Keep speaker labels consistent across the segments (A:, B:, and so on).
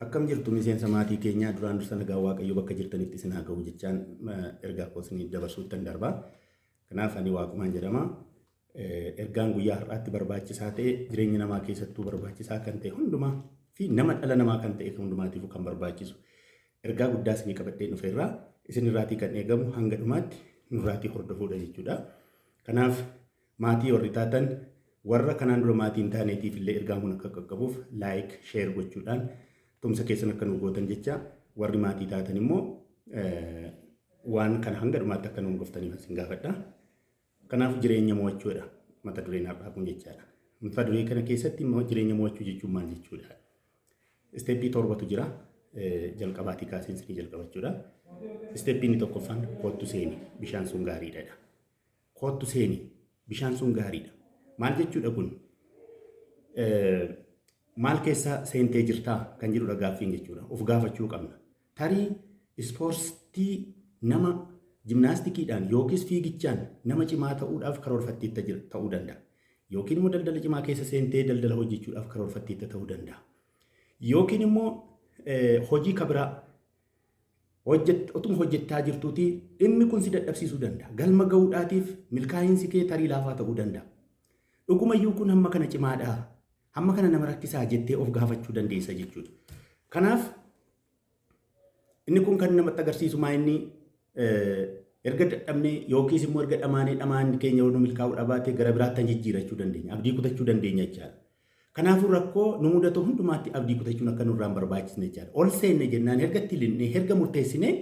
A: Akkam jirtu miseensa maatii keenyaa? Duraan dursa nagaa Waaqayyoo bakka jirtanitti isin haa ga'u jechaan ergaa koo isinii dabarsuuttan darba. Kanaaf ani Waaqumaan jedhama. Ergaan guyyaa har'aatti barbaachisaa ta'e, jireenya namaa keessattuu barbaachisaa kan ta'e hundumaa fi nama dhala namaa kan ta'e hundumaatiifuu kan barbaachisu ergaa guddaa isinii qabadheen dhufeerraa isinirraatii kan eegamu hanga dhumaatti nurraatii hordofuudha jechuudha. Kanaaf maatii warri taatan, warra kanaan dura maatii hin taaneetiif illee ergaan kun akka qaqqabuuf like, share gochuudhaan tumsa keessan akka nu gootan jecha, warri maatii taatan immoo waan kana hanga dhumaatti akka nu hordoftaniif isin gaafadha. Kanaaf jireenya mo'achuudha mata dureen har'aa kun jechaadha. Mata duree kana keessatti immoo jireenya mo'achuu jechuun maal jechuudha? Step torbatu jira. Jalqabaatii kaaseen isinii jalqabachuudha. Step inni tokkoffaan "Kottu seeni, bishaan sun gaariidha." Kottu seeni, bishaan sun gaariidha. Maal jechuudha kun? Maal keessa seentee jirtaa kan jedhudha gaaffiin jechuudha. Of gaafachuu qabna. Tarii ispoortii nama jimnaastikiidhaan yookiis fiigichaan nama cimaa ta'uudhaaf karoorfatteetta ta'uu danda'a. Yookiin immoo daldala cimaa keessa seentee daldala hojjechuudhaaf karoorfatteetta ta'uu danda'a. Yookiin immoo hojii kabiraa otuma hojjechaa jirtuutii dhimmi kun si dadhabsiisuu danda'a. Galma ga'uudhaatiif milkaa'iinsi kee tarii laafaa ta'uu danda'a. Dhugumayyuu kun hamma kana cimaadhaa? Hamma kana nama rakkisaa jettee of gaafachuu dandeessa jechuudha. Kanaaf inni kun kan namatti agarsiisu maa inni erga dadhabnee yookiis immoo erga dhamaanee dhamaan keenya yoo nu milkaa'uu dhabaate gara biraatti jijjiirachuu dandeenya. Abdii kutachuu dandeenya jechaadha. Kanaafuu rakkoo nu mudatu hundumaatti abdii kutachuun akka nurraa hin barbaachisne jechaadha. Ol seenne jennaan, erga itti linnee, erga murteessinee,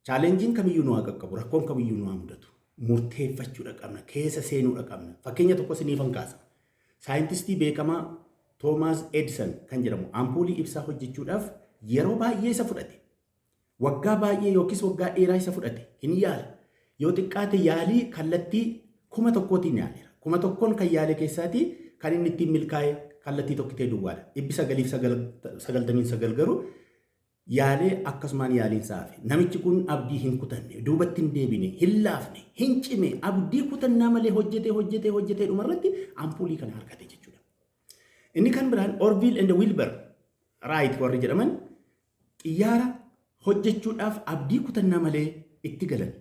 A: challenge-iin kamiyyuu nu haa qaqqabu, rakkoon kamiyyuu nu haa mudatu. Murteeffachuudha qabna, keessa seenuudha qabna. Fakkeenya tokko isiniifan kaasa. Saayintistii beekamaa Toomaas Edison kan jedhamu ampuulii ibsaa hojjechuudhaaf yeroo baay'ee isa fudhate. Waggaa baay'ee yookiis waggaa dheeraa isa fudhate hin yaala. Yoo xiqqaate yaalii kallattii 1000-tiin yaaleera. 1000n kan yaale keessaatii kan inni ittiin milkaa'e kallattii tokkitee duwwaadha. 999 garuu yaalee akkasumaan yaaliin isaa hafe. Namichi kun abdii hin kutanne, duubatti hin deebine, hin laafne, hin cime, abdii kutannaa malee hojjetee hojjetee hojjetee dhumarratti ampuulii kana argate jechuudha. Inni kan biraan Orville and Wilbur Wright warri jedhaman xiyyaara hojjechuudhaaf abdii kutannaa malee itti galan.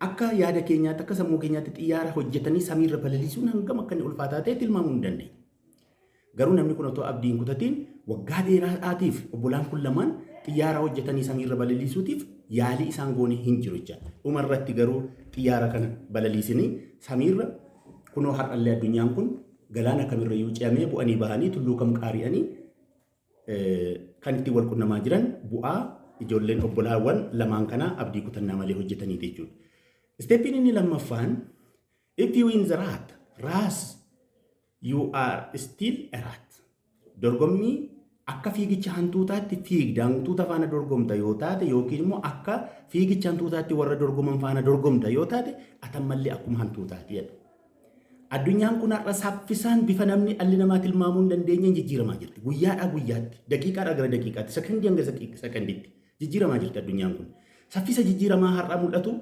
A: Akka yaada keenyaatti, akka sammuu keenyaatti xiyyaara hojjetanii samiirra balaliisuun hangam akka inni ulfaataa ta'e tilmaamuu hin dandeenye. Garuu namni kun otoo abdii hin kutatiin waggaa dheeraadhaatiif obbolaan kun lamaan xiyyaara hojjetanii samiirra balaliisuutiif yaalii isaan goone hin jiru jechaadha. Dhumarratti garuu xiyyaara kana balaliisanii samiirra kunoo har'allee addunyaan kun galaana kamirrayyuu ce'amee bu'anii bahanii tulluu kam qaari'anii kan ittiin wal qunnamaa jiran bu'aa ijoolleen obbolaawwan lamaan kanaa abdii kutannaa malee hojjetaniiti jechuudha. Step-iin inni lammaffaan, "If you win the rat race, you are still a rat." Dorgommii akka fiigicha hantuutaatti fiigda, hantuuta faana dorgomta yoo taate, yookiin immoo akka fiigicha hantuutaatti warra dorgoman faana dorgomta yoo taate, atammallee akkuma hantuutaati jedha. Addunyaan kun har'a saffisaan bifa namni dhalli namaa tilmaamuu hin dandeenyeen jijjiiramaa jirti. Guyyaadhaa guyyaatti, daqiiqaadhaa gara daqiiqaatti, sekondii hanga sekondiitti jijjiiramaa jirti addunyaan kun. Saffisa jijjiiramaa har'a mul'atu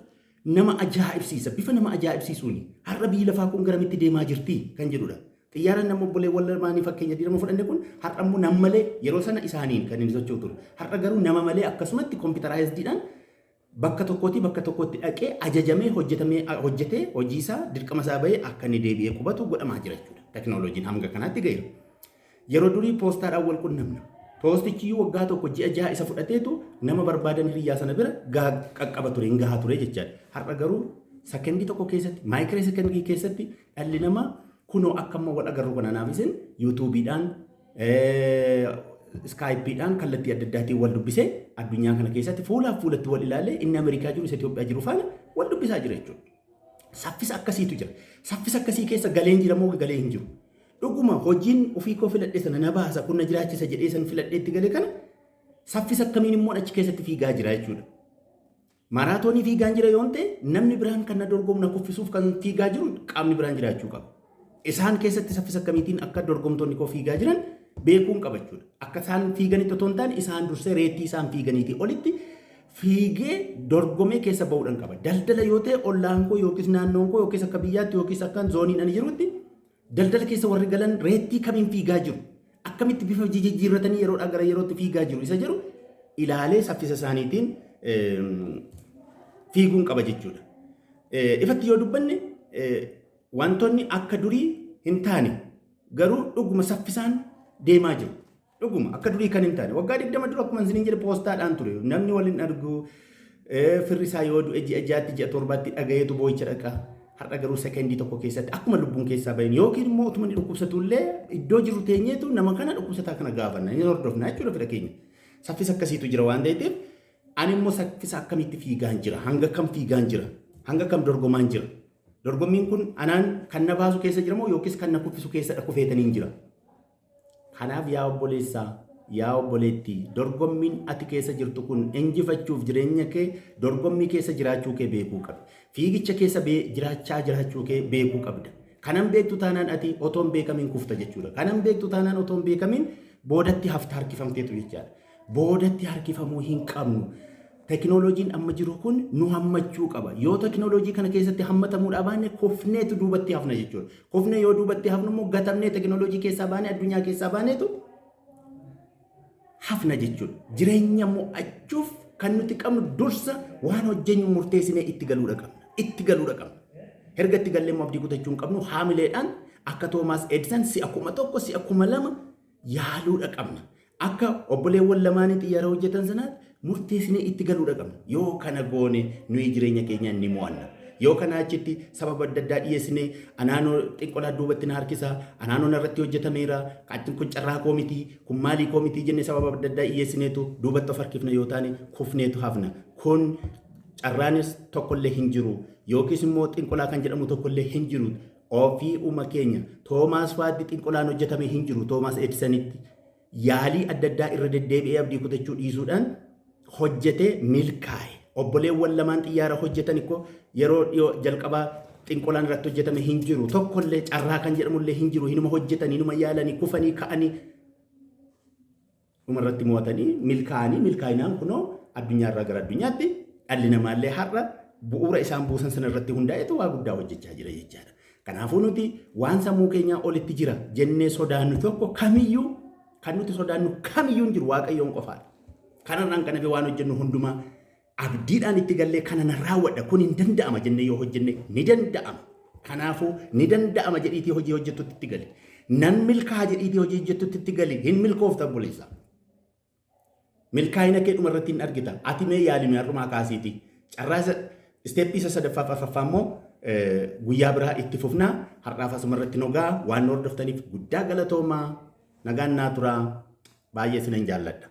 A: nama ajaa'ibsiisa. Bifa nama ajaa'ibsiisuuni. Har'a biyyi lafaa kun garamitti deemaa jirti kan jedhudha. Xiyyaaraan nama obboleewwan lamaanii fakkeenya diirama fudhanne kun har'a immoo nam malee, yeroo sana isaaniin kan inni socho'u ture. Har'a garuu nama malee akkasumatti computerized-iidhaan bakka tokkootii bakka tokkotti dhaqee ajajamee hojjetamee hojjetee hojii isaa dirqama isaa bahee akka inni deebi'ee qubatu godhamaa jira jechuudha. Teknooloojiin hanga kanaatti ga'eera. Yeroo durii poostaadhaan wal qunnamna. Poostichi waggaa 1 ji'a 6 isa fudhateetu nama barbaadan hiriyyaa sana bira qaqqaba ture, hin gahaa ture jechaadha. Har'a garuu sekondii tokko keessatti, micro sekondii keessatti dhalli namaa kunoo akka amma wal agarru kana naaf isin YouTubeiidhaan, Skypeiidhaan, kallattii adda addaatiin wal dubbisee addunyaa kana keessatti fuulaaf fuulatti wal ilaalee inni Ameerikaa jiru isa Itoophiyaa jiru faana wal dubbisaa jira jechuudha. Saffisa akkasiitu jira. Saffisa akkasii keessa galeen jira moo galee hin jiru? Dhuguma hojiin ofii koo filadhe sana na baasa, kun na jiraachisa jedhee san filadhee itti gale kana saffisa akkamiin immoo achi keessatti fiigaa jira jechuudha. Maaraatoonii fiigaan jira yoon ta'e, namni biraan kan na dorgomu na kuffisuuf kan fiigaa jiru qaamni biraan jiraachuu qaba. Isaan keessatti saffisa akkamiitiin akka dorgomtoonni koo fiigaa jiran beekuun qaba jechuudha. Akka isaan fiiganitti otoo hin taane isaan dursee rate isaan fiiganiitii olitti fiigee dorgomee keessa ba'uudhaan qaba. Daldala yoo ta'e, ollaan koo yookiis naannoon koo yookiis akka biyyaatti yookiis akka zooniin ani jirutti daldala keessa warri galan rate kamiin fiigaa jiru. Akkamitti bifa jijjiirratanii yeroodhaa gara yerootti fiigaa jiru isa jedhu ilaalee saffisa isaaniitiin fiiguun qaba jechuudha. Ifatti yoo dubbanne, wantoonni akka durii hin taane garuu dhuguma saffisaan deemaa jiru. Dhuguma akka durii kan hin taane, waggaa 20 dura akkuma isiniin jedhe poostaadhaan ture. Namni waliin argu, firri isaa yoo du'e ji'a 6tti, ji'a 7tti dhagayeetu boo'icha dhaqa. Har'a garuu sekendii tokko keessatti akkuma lubbuun keessaa bahin yookiin immoo utuma inni dhukkubsatu illee iddoo jiru teenyeetu nama kana, dhukkubsataa kana gaafanna, inni hordofna jechuudha fira keenya. Saffisa akkasiitu jira waan ta'eef, ani immoo saffisa akkamitti fiigaan jira? Hanga kam fiigaan jira? Hanga kam dorgomaan jira? Dorgommiin kun anaan kan na baasu keessa jira moo yookiis kan na kuffisu keessa kufeetaniin jira? Kanaaf yaa obboleessaa, yaa obboleettii, dorgommiin ati keessa jirtu kun injifachuuf jireenya kee dorgommii keessa jiraachuu kee beekuu qabda. Fiigicha keessa jiraachaa jiraachuu kee beekuu qabda. Kanan beektu taanaan ati otoo hin beekamiin kufta jechuudha. Kanan beektu taanaan otoo hin beekamiin boodatti hafta, harkifamteetu jechaadha. Boodatti harkifamuu hin qabnu. Tekinooloojiin amma jiru kun nu hammachuu qaba. Yoo tekinooloojii kana keessatti hammatamuudhaa baanne, kufneetu duubatti hafna jechuudha. Kufnee yoo duubatti hafnu immoo gatamnee, tekinooloojii keessaa baanee, addunyaa keessaa baaneetu hafna jechuudha. Jireenya mo'achuuf kan nuti qabnu dursa waan hojjenyu murteessinee itti galuudha qabna. Itti galuudha qabna. Erga itti gallee immoo abdii kutachuu hin qabnu. Haamileedhaan akka Toomaas Edison si'a 1000, si'a 2000 yaaluudha qabna. Akka obboleewwan lamaanii xiyyaara hojjetan sanaatti murteessinee itti galuudha qabna. Yoo kana goone nuyi jireenya keenya ni mo'anna. Yoo kana achitti sababa adda addaa dhiyeessinee, anaanoo xiqqolaa duubatti na harkisa, anaanoo narratti hojjetameera, kun carraa koo miti, kun maalii koo miti jennee sababa adda addaa dhiyeessineetu duubatti of harkifna yoo taane, kufneetu hafna. Kun carraanis tokkollee hin jiru yookiis immoo xinqolaa kan jedhamu tokkollee hin jiru. Ofii uma keenya Toomaas Faaddi xinqolaan hojjetame hin jiru. Toomaas Edisanitti yaalii adda addaa irra deddeebi'ee abdii kutachuu dhiisuudhaan hojjetee milkaa'e. Obboleewwan lamaan xiyyaara hojjetan ikkoo yeroo dhiyoo jalqabaa xinqolaan irratti hojjetame hin jiru. Tokkollee carraa kan jedhamullee hin jiru. Hinuma hojjetan, hinuma yaalanii, kufanii ka'anii, dhumarratti mo'atanii milkaa'anii, milkaa'inaan kunoo addunyaarraa gara addunyaatti dhalli namaallee har'a bu'uura isaan buusan sana irratti hundaa'etu waa guddaa hojjechaa jira jechaadha. Kanaafuu nuti waan sammuu keenyaa olitti jira jennee sodaannu tokko kamiyyuu, kan nuti sodaannu kamiyyuu hin jiru, Waaqayyoon qofaadha. Kanarraan kan hafe waan hojjennu hundumaa abdiidhaan itti gallee, kana nan raawwadha, kun hin danda'ama jennee yoo hojjenne ni danda'ama. Kanaafuu ni danda'ama jedhiitii hojii hojjettutti itti gali. Nan milkaa'a jedhiitii hojii hojjettutti itti gali. Hin milkoofta, obboleessa. Milkaa'ina kee dhuma irratti hin argita. Ati mee yaalimi har'umaa kaasiiti. Carraa isa step isa sadaffaaf arfaffaa immoo guyyaa biraa itti fufnaa. Har'aaf asuma irratti nogaa. Waan nu hordoftaniif guddaa galatoomaa. Nagaan naa turaa. Baay'ee isinan jaalladha.